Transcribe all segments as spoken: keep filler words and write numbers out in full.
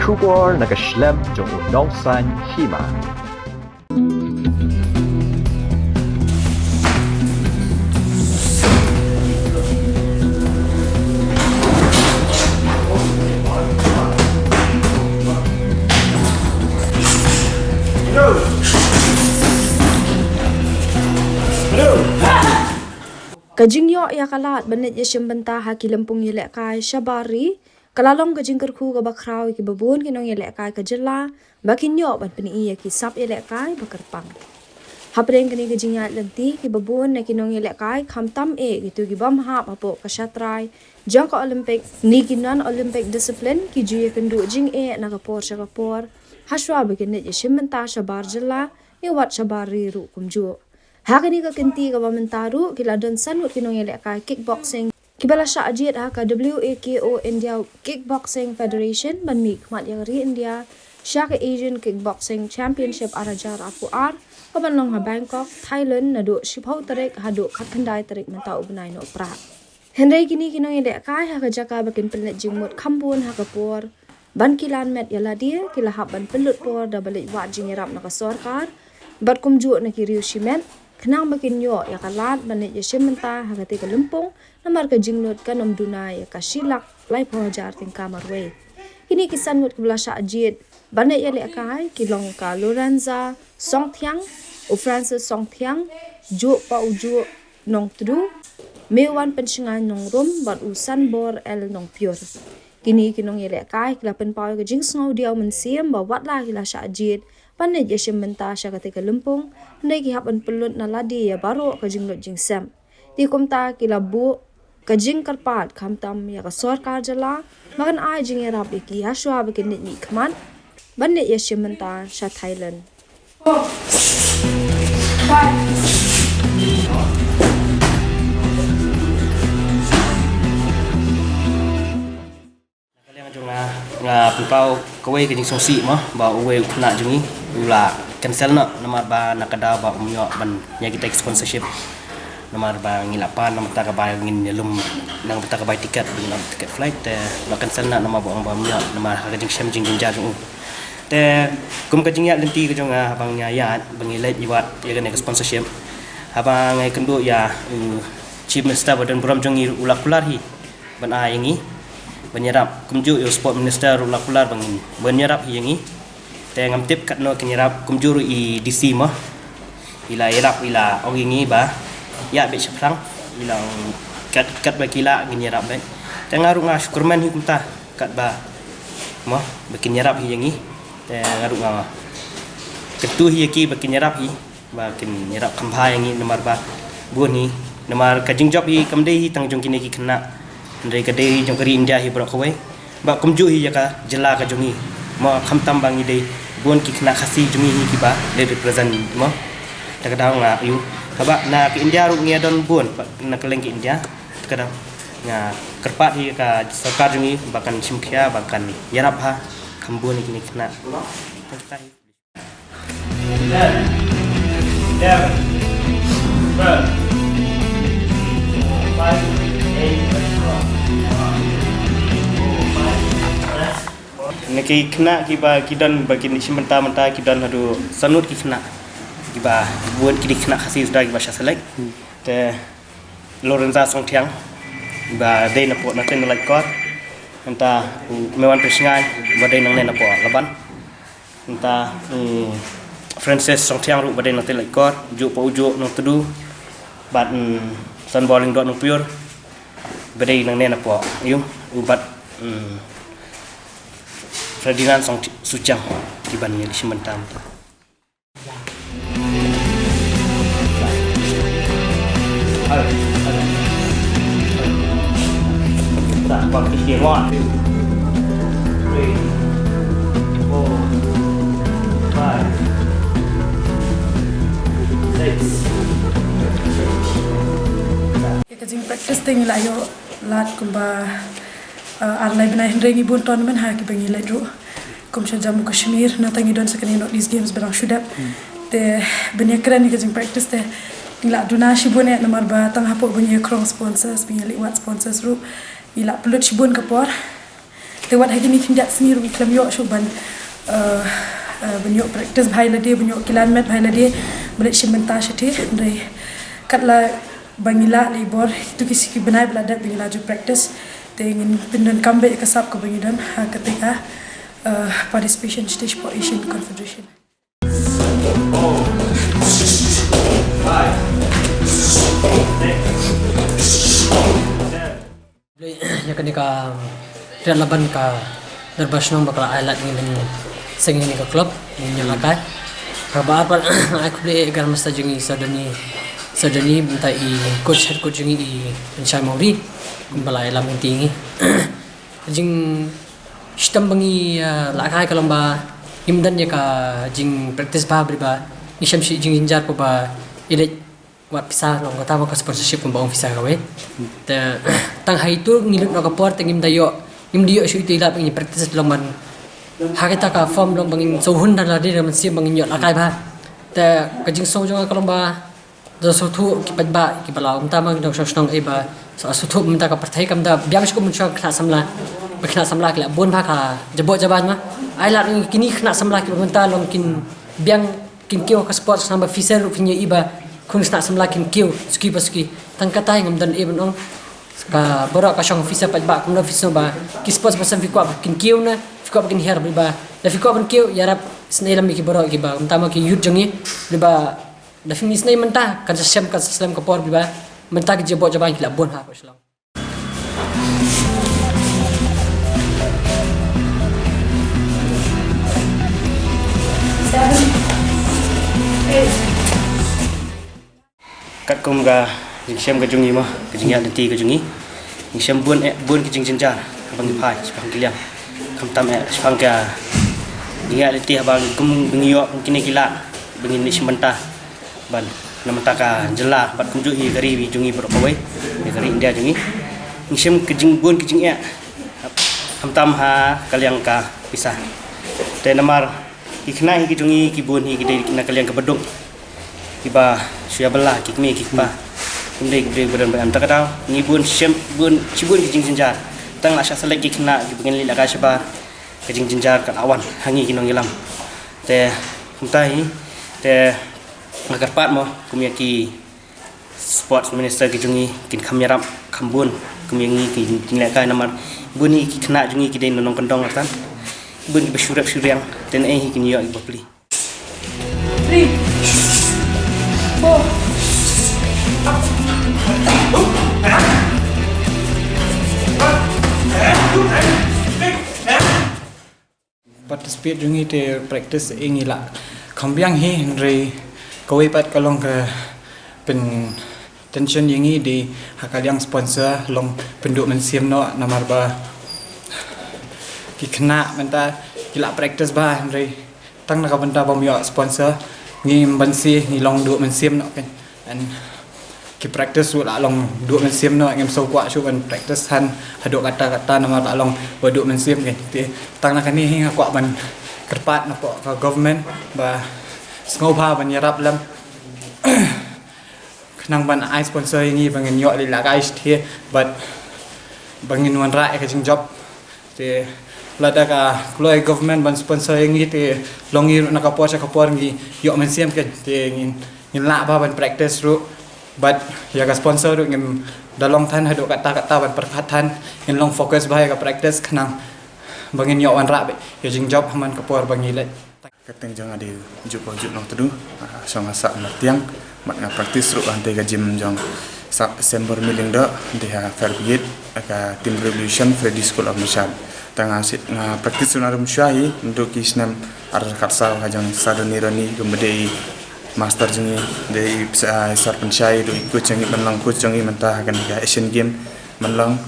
Khubor na ka shlem jong u nongsan hima. Ka jingïoh ïa ka lad ban leit ïashim bynta ha ki lympung ïalehkai shabar ri ka la long ka jingkyrkhu kaba khraw ïa kiba bun ki nongïalehkai ka jylla ba kin ïoh ban pyni ïa ki sap ïalehkai ba kyrpang. Hapdeng kane ka jingïaid lynti, kiba bun na ki nongïalehkai, khamtam eh kito ki bym hap hapoh ka shatrai jong ka Olympic ne ki non-Olympic discipline, ki ju ïakynduh jingeh na ka por sha ka por hashwa ba kin leit ïashim bynta shabar jylla ne wat shabar ri ruh kumjuh. Ha kane ka kynti kaba mynta ruh, ki la don san ngut ki nongïalehkai kickboxing kiba la shah jied ha ka W A K O India Kickboxing Federation ban mihkhmat ïa ka ri India sha ka Asian Kickboxing Championship ar hajar arphew ar, kaban long ha Bangkok, Thailand, naduh shiphew tarik haduh khatkhyndai tarik mynta u bnai Nohprah. Hynrei kine ki nongïalehkai, ha ka jaka ba kin pynleit jingmut kham bun ha ka por ban kilan met ïa lade, ki la hap ban pynlut por da ba leit wad jingïarap na ka sorkar bad kumjuh na ki riew shimet, khnang ba kin ïoh ïa ka lad ban leit ïashim bynta ha kata ka lympung, namar ka jinglut kan ym duna ïa ka shi lak laiphew hajar tyngka marwei. Kine ki san ngut kiba la shah jied ban leit ïalehkai ki long ka Lorenza Songthiang, u Francis Songthiang, Juh Paujuh Nongtdu, Mewan Pynshngaiñ Nongrum bad u Sanbor L Nongpyur. Kine ki nongïalehkai ki la pynpaw ïa ka jingsngewdiaw mynsiem ba wat la ki la shah jied ban leit ïashim bynta sha kata ka lympung, hynrei ki hap ban pynlut na lade ïa baroh ka jinglut jingsep. Te kumta ki la buh ka jingkyrpad khamtam ïa ka sorkar jylla ba kan ai jingïarap ïa ki hashwa ba kin leit mihkhmat ban leit ïashim bynta sha Thailand. Na ka liang jong nga, nga pynpaw kawei ka jingsngewsih mo ba uwei u khynnah jong ngi u la cancel noh namar ba na ka daw ba um ïoh ban ïa kita ki sponsorship. Namar ba ngi la pan na bynta ka bai, ngin ïalum na bynta ka bai tiket, ba ngin ïalum tiket flight, te la cancel noh namar ba ong ba um ïoh, namar ha ka jingshem jingjynjar jong u. Te kum ka jingïaid lynti ka jong nga, haba nga ïaid ba ngi leit ïa wad ïa kane ka sponsorship, haba nga ïakynduh ïa u Chief Minister ba don burom jong ngi u la kular hi ban ai ïa ngi ban ïarap, kumjuh ïa u Sport Minister ruh la kular ba ngin ban ïarap hi ïa ngi. Te ngam tip katno kin ïarap, kumjuh ruh i D C mo, i la ïarap, i la ong ïa ngi ba ïa beit shaphrang, i la ong kat, katba ki lah ngin ïarap beit. Te nga ruh nga shu kyrmen hi kumta katba mo ba kin ïarap hi ïa ngi. Te nga ruh nga kyntu hi ïa ki ba kin ïarap hi, ba kin ïarap kham bha ïa ngi namar ba bun hi, namar ka jingjop hi kam dei hi tang jong kine ki khynnah, hynrei ka dei hi jong ka ri India hi baroh kawei. Ba kumjuh hi ïa ka jylla ka jong ngi mo, khamtam ba ngi dei bun ki khynnah Khasi jong ngi hi kiba dei represent mo. Te ka daw nga ïoh, haba na ka India ruh ngi ïa don bun, ba na ka liang ka India. Te ka daw nga kyrpad hi ïa ka sorkar jong ngi ba kan shim khia, ba kan ïarap ha kham bun ïa kine ki khynnah. Na ki khynnah kiba ki don ba kin shim bynta, bynta ki don haduh san ngut ki khynnah kiba bun ki dei khynnah Khasi suda kiba shah select. Te Lorenza Songthiang ba dei na pdeng na Laitkor. Nangta u Mewan Pynshngaiñ ba dei nangne na pdeng Laban. Nangta, mm, Francis Songthiang ruh ba dei na Laitkor, Juh Paujuh Nongtdu, bad, mm, Sanbor Lyngdoh Nongpyur ba dei nangne na pdeng. Ïa u bad, mm, Ferdinand Song Suchiang kiban ïa shim bynta. Ïa ka jingpractice te ngi la ïoh lad kumba, uh, ar lai bnai, hynrei ngi bun tournament ha kiba ngi leit ruh. Kum sha Jammu Kashmir, nangta ngi don sa kane North East Games ba dang shu dep. Te ban ïakren ïa ka jingpractice te ngi la duna shibun eh namar ba tang hapoh ba ngi ïa krong sponsors, ba ngi ïa leit wad sponsors ruh, ngi la pynlut shibun ka por. Te wat ha kine khyndiat sngi ruh ngi khlem ïoh shuh ban, eh, eh, ban ïoh practice bha ïa lade, ban ïoh kilan met bha ïa lade, ban leit shim bynta shathie, hynrei katba ngi lah leh bor, kito ki sngi ki bnai ba la dep ba ngi la ju practice, te ngin pyndonkam beit ïa ka sap kaba ngi don ha kata ka, eh, participation shathie shapoh Asian Confederation. Ïa kane ka riat laban ka dorbar shnong ba ka la ai lad ïa ngi ban seng ïa kane ka club, ngin ïa lehkai. Kaba ar pat ai khublei ïa i Grandmaster jong ngi Sir Donny, Sir Donny, mynta i coach, head coach jong ngi i Pynshai Mawrie, kumba la ai lam ïa ngi. Jingshitom ba ngi, ah, lehkai ka long ba ngim don ïa ka jingpractice bha, ba ngi shem shi jingjynjar kumba i leit wad pisa, long kata ba ka sponsorship kumba ong pisa kawei. Te tang ha itu ngi lut noh ka por te ngim da ïoh, ngim da ïoh shuh itu i lad ba ngin practice, long ban ha kata ka form long ba ngin sngewhun da lade da mynsiem ba ngin ïoh lehkai bha. Te ka jingsngew jong nga ka long ba da sngewthuh ki paidbah kiba la, mynta ma ngi dang shnong shnong, eh, ba sngewthuh mynta ka pyrthei kam da biang shuh kum mynshuwa, khynnah samla, ba khynnah samla ki la bun bha ka jaboh jaban ma. Ai lad kine khynnah samla kiba mynta long kin biang, kin kiew ka sports, namar ba phi sngewthuh ruh phin ïohi ba khun khynnah samla kin kiew suki pa suki. Tang katai ngam don ei ban ong. Ka baroh ka shong pisa paidbah, kumno phi sngew ba ki sports person phi kwah ba kin kiew ne phi kwah ba kin hiar? Ba da phi kwah ban kiew, ïarap isynei lem ïa ki baroh kiba mynta ma ki youth jong ngi, ba da phi isynei mynta kan sa shem, kan sa slem ka por, ba mynta ki jaboh jaban ki la bun ha ka Shillong. Katkum ka jingshem ka jong ngi mo, ka jingïaid lynti ka jong ngi, ngi shem bun, eh, bun ki jingjynjar haba ngi phai shaphang ki liang. Khamtam, eh, shaphang ka jingïaid lynti haba ngi kum ba ngi ïoh kum kine ki lad ba ngin ïashim bynta ban na bynta ka jylla bad kumjuh hi ka ri jong ngi baroh kawei, ïa ka ri India jong ngi. Ngi shem ka jingbun ka jingeh, khamtam ha ka liang ka pisa. Te namar ki khynnah hi ki jong ngi ki bun hi ki dei na ka liang kaba duk, kiba shu ïa bylla, ki kmie ki kpa. Kim dei ki briew ba don ba em. Ta ka daw ngi bun shem bun, shibun ki jingjynjar. Tang la shah select ki khynnah kiba ngin leit lehkai shabar, ka jingjynjar ka la wan ha ngi ki nongïalam. Te kumta hi, te nga kyrpad mo kum ïa ki sports minister ki jong ngi kin kham ïarap kham bun kum ïa ngi ki jinglehkai, namar bun hi ki khynnah jong ngi ki dei na nongkyndong artat, bun kiba shu rep shu riang, te naei hi kin ïoh kiba pli. Three, four. Participate jong ngi te practice ïa ngi la kham biang hi, hynrei kawei pat ka long ka pyn tension ïa ngi dei ha ka liang sponsor, long pynduh mynsiem noh, namar ba ki khynnah mynta ki la practice bha, hynrei tang na ka bynta bym ïoh sponsor ngim banse, ngi long duh mynsiem noh kan. And ki practice ruh la long duh mynsiem noh, ngim sngewkwah shuh ban practice than haduh katta katta namar la long ba duh mynsiem kan. Te tang na kane hi nga kwah ban kyrpad na pdeng ka government ba sngewbha ban ïarap lem khnang ban ai sponsor ïa ngi ba ngin ïoh leit lehkai shathie bad ba ngin wanrah ïa ka jingjop. Te lada ka kloi government ban sponsor ïa ngi te long ngi ruh na ka por sha ka por ngi ïoh mynsiem kan, te ngin, ngin lah bha ban practice ruh. Bad ïa ka sponsor ruh ngim da long than haduh katta katta ban pyrkhat than, ngin long focus bha ïa ka practice khnang ba ngin ïoh wanrah beit ïa ka jingjop ha man ka por ba ngi leit. Ka kyrteng jong nga dei Jupo Jup Nongtdu, ah, shong ha Sah Martiang, bad nga practice ruh hangtei ka gym jong Sah Sembor Miling Doh, hangtei ha Fair Brigade, ka Team Revolution, Freddy School of Martial. Te nga si-, nga practice ruh naduh mynshuwa hi, naduh ki snem ar hajar khatsaw ha jong Sir Donny Ronnie, kumba dei master jong ngi, dei, ah, Sir Pynshai, dei coach jong ngi, ban long coach jong ngi mynta ha kane ka Asian Game ban long.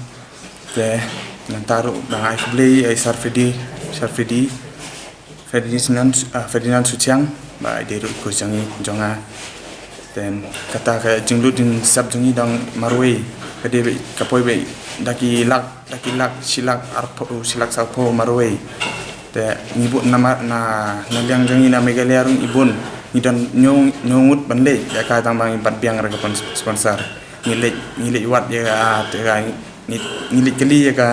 Te nangta ruh nga ai khublei ïa i Sir Freddy, Sir Freddy, Ferdinand, ah, Ferdinand Suchiang, ba i dei ruh i coach jong ngi, jong nga. Then kata ka jinglut jingsep jong ngi dang marwei, ka dei ba, ka poi ba da ki lak, da ki lak, shi lak arphew, shi lak sawphew marwei. Te ngi bun namar na, na liang jong ngi na Meghalaya ruh ngi bun, ngi don hynñiew, hynñiew ngut ban leit, ïa ka tang ba ngi bat biang ruh ka pon-, sponsor. Ngi leit, ngi leit wad ïa ka, te ka ngi, ngi leit kylli ïa ka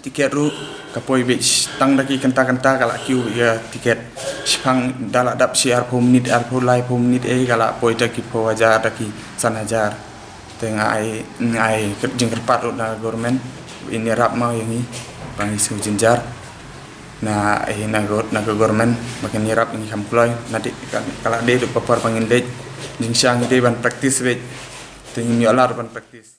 ticket ruh, Ka poi beit tang da ki kynta kynta ka la kiew ïa tiket. Shiphang da la dap shi arphew minit, arphew laiphew minit ei ka la poi da ki phew hajar, da ki san hajar. Te nga ai, nga ai jingkyrpad ruh na government, in ïarap ma ïa ngi, ba ngi sngewjynjar. Na, eh, na go-, na ka government, ba kin ïarap ïa ngi kham kloi, na dei ka, ka la dei ruh ka por ba ngin leit, jingshisha ngi dei ban practice beit. Te ngim ïoh lad ban practice.